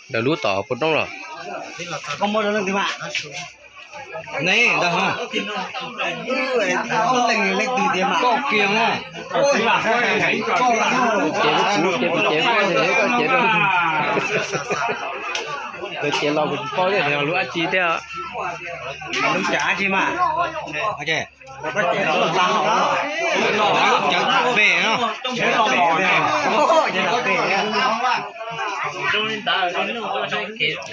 Lawv lub tom puas roob los? Ne ntag, koj kiag os. Ces lub kuv ces, koj ces rau. Lawv ces los kuv tsis paub thiab, lub dab tsi thiab. Lub cas dab tsi mas? Lub cawv tham pem no.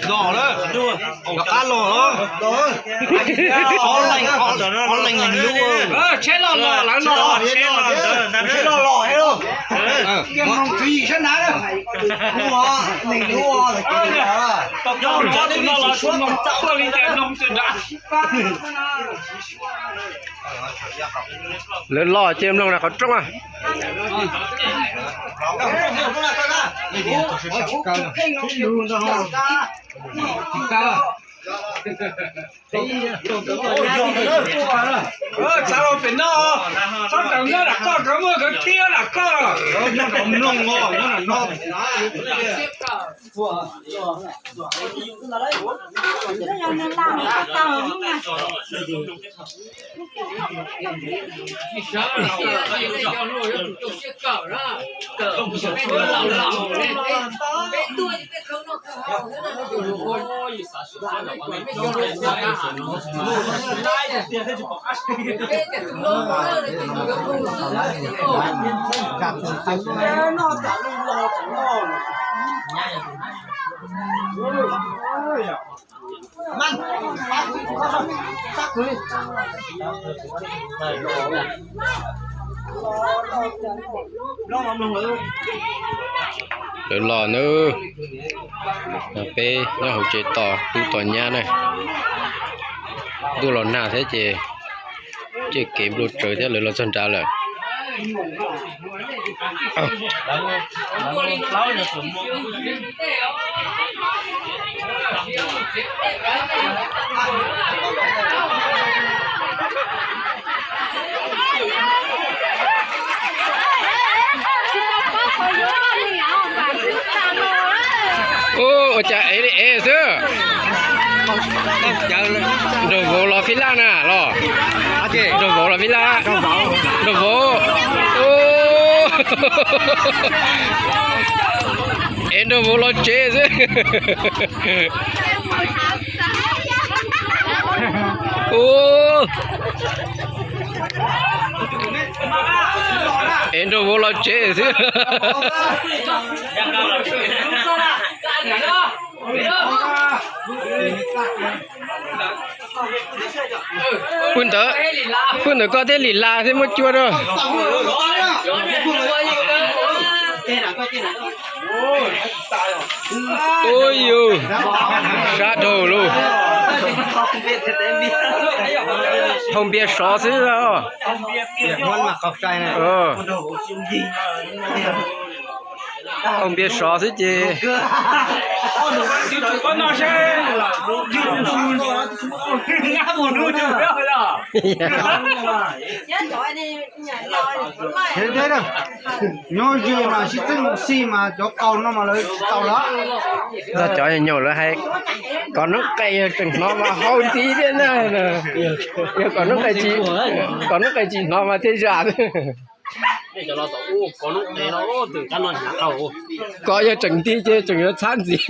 Los lawm, rov qab los lawm. Ob leeg, ob leeg lub. Tsheb los los lawm no. Tsheb los los. Tus no los suav no txawj li cas no tsis nrad. Lawv los ces mloog na qhov rooj a. Txav los pem no, txhob raws nkauj lam koj, raws muaj nkawd thiab lam koj. Nyob nrov mloog os, nyob nrov mloog. Lawv los nawb, peb nyob hauv tsev tos tub tos nyab na. Ntuj los nag thiab ces, ces kev nplu tsawv thiab, lawv los txog nrad lawm. Ua cas ev li ev xwb. Nraug vauv los fib laj na los? Nraug vauv los fib laj? Nraug vauv. Es nraug vauv los tsev xwb. Es nraug vauv los tsev xwb. Pw ntawd, pw ntawd koj thiaj li las thiab muab cua rau. Ua yus, sab dhau lauj. Thau npias sov xwb os. Thau npias sov xwb ces. Nyob ze mas sib txeeb mus xij mas cov qaug no mas lawv tsis tau lawm. Ntog cov nyaum lawv hais kom noob qes yog tseem hnov mas hau ntxiv thiab na. Yog kom noob qes tsis, kom noob qes tsis hnov mas thiaj zam. Kom yog tseem nti ces tseem yuav txhab ntxiv.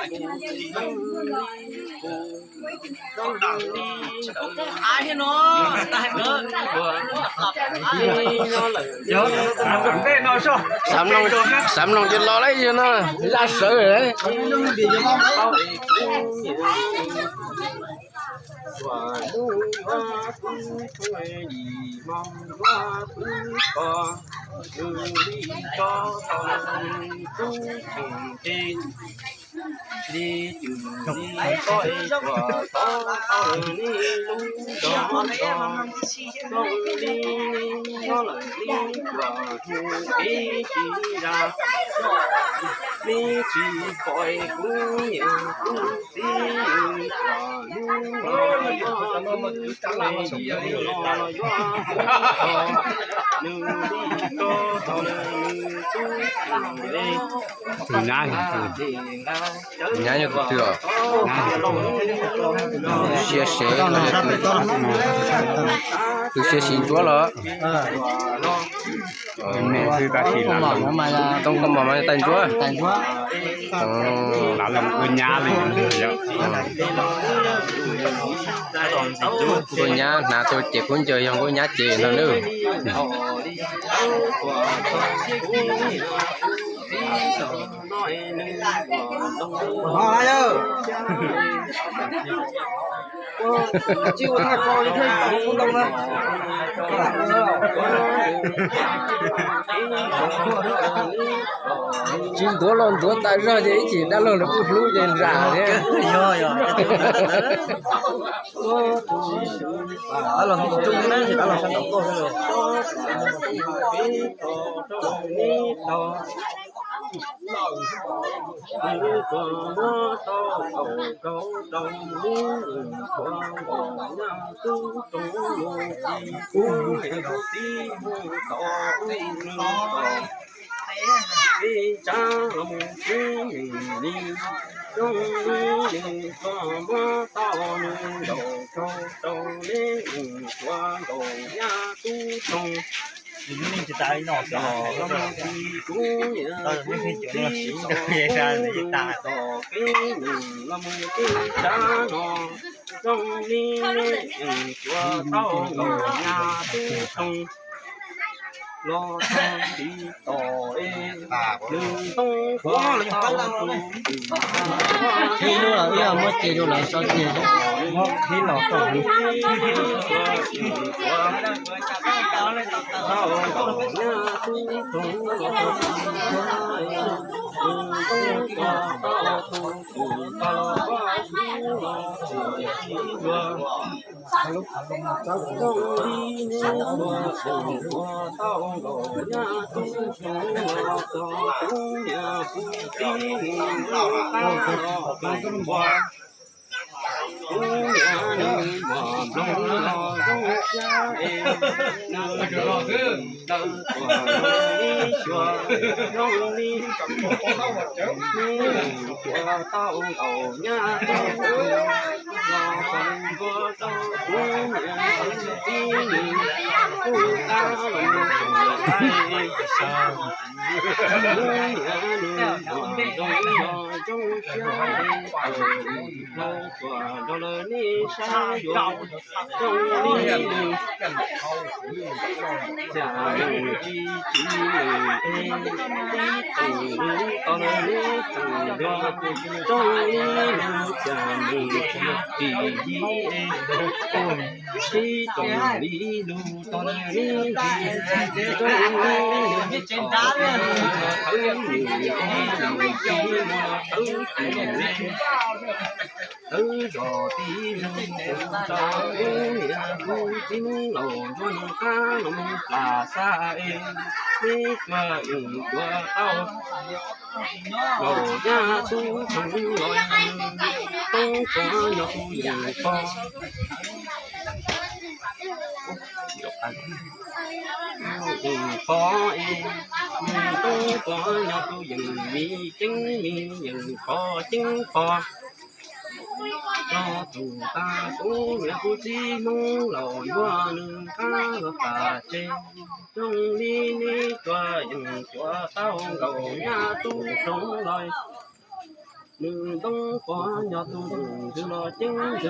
Xav mloog ces los lauj, yog no zaj sawv lawm. Tus nyab, tus nyab yog tus twg os? Tus siav siv, tus siav siv ntsuab los? Toob koj mos mas tais ntsuab. Lav loos ua nyab li. Nkauj nyab hnav tau ces kub ncaws yog nkauj nyab ces no nawb. Tsis ntxuav los ntxuav tas zog ces ib chim dab laug lawv kuj hlub ces zam thiab. Ib hnub los wb muab ceg rau lawv tso ceg, muab qhib los kom Tawb zos tib neeg tus tau ub niam hu txiv Hmoob laus nruab nug qab los mus plam xab es, peb cua tus cua tau laus nyab tub tug los tub tub nyob tus yeej pog, pog es, tub pog nyob tus yeej mi ceeb mi yeej pog ceeb pog. Los tus tag ub niam hu txiv Hmoob laus yuav nws qab los plam tsev, zoo li neb cua yeej cua tau laus nyab tub tug los. Nws ntoo pom nyob tus nws los ceeb nws,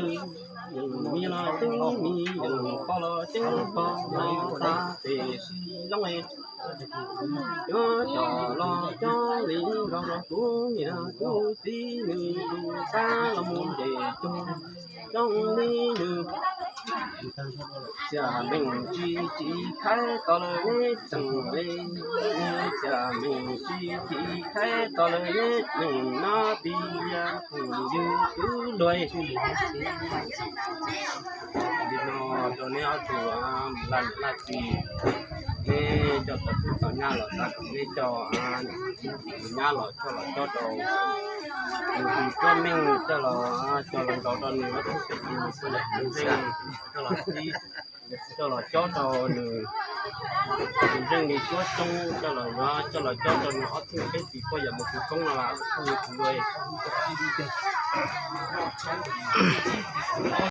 nws mi los ceeb mi, nws pom los ceeb pom los tas pem si loob. Yuav coj los coj li los rau kuv niam kuv txiv, nws tus sab los mus ntes cog coob li nws. Txiam meej tsis tsis khaib tos lawm neb tseem li, txiam meej tsis tsis khaib tos lawm neb meej no tias kuv yug kwv luag. Li no rau neb ob tug laj niam laj txiv, neb coj tau tub tau nyab los xav kom neb coj nyab los coj los cob rau, tus tub meej coj los, coj los nrog rau nws ob tug peb tus, coj los txib, coj los cob rau nws, nws zeej li cuab coob coj los, coj los cob rau nws ob tug peb tus poj yawm mus kuv koob no los kuv luag.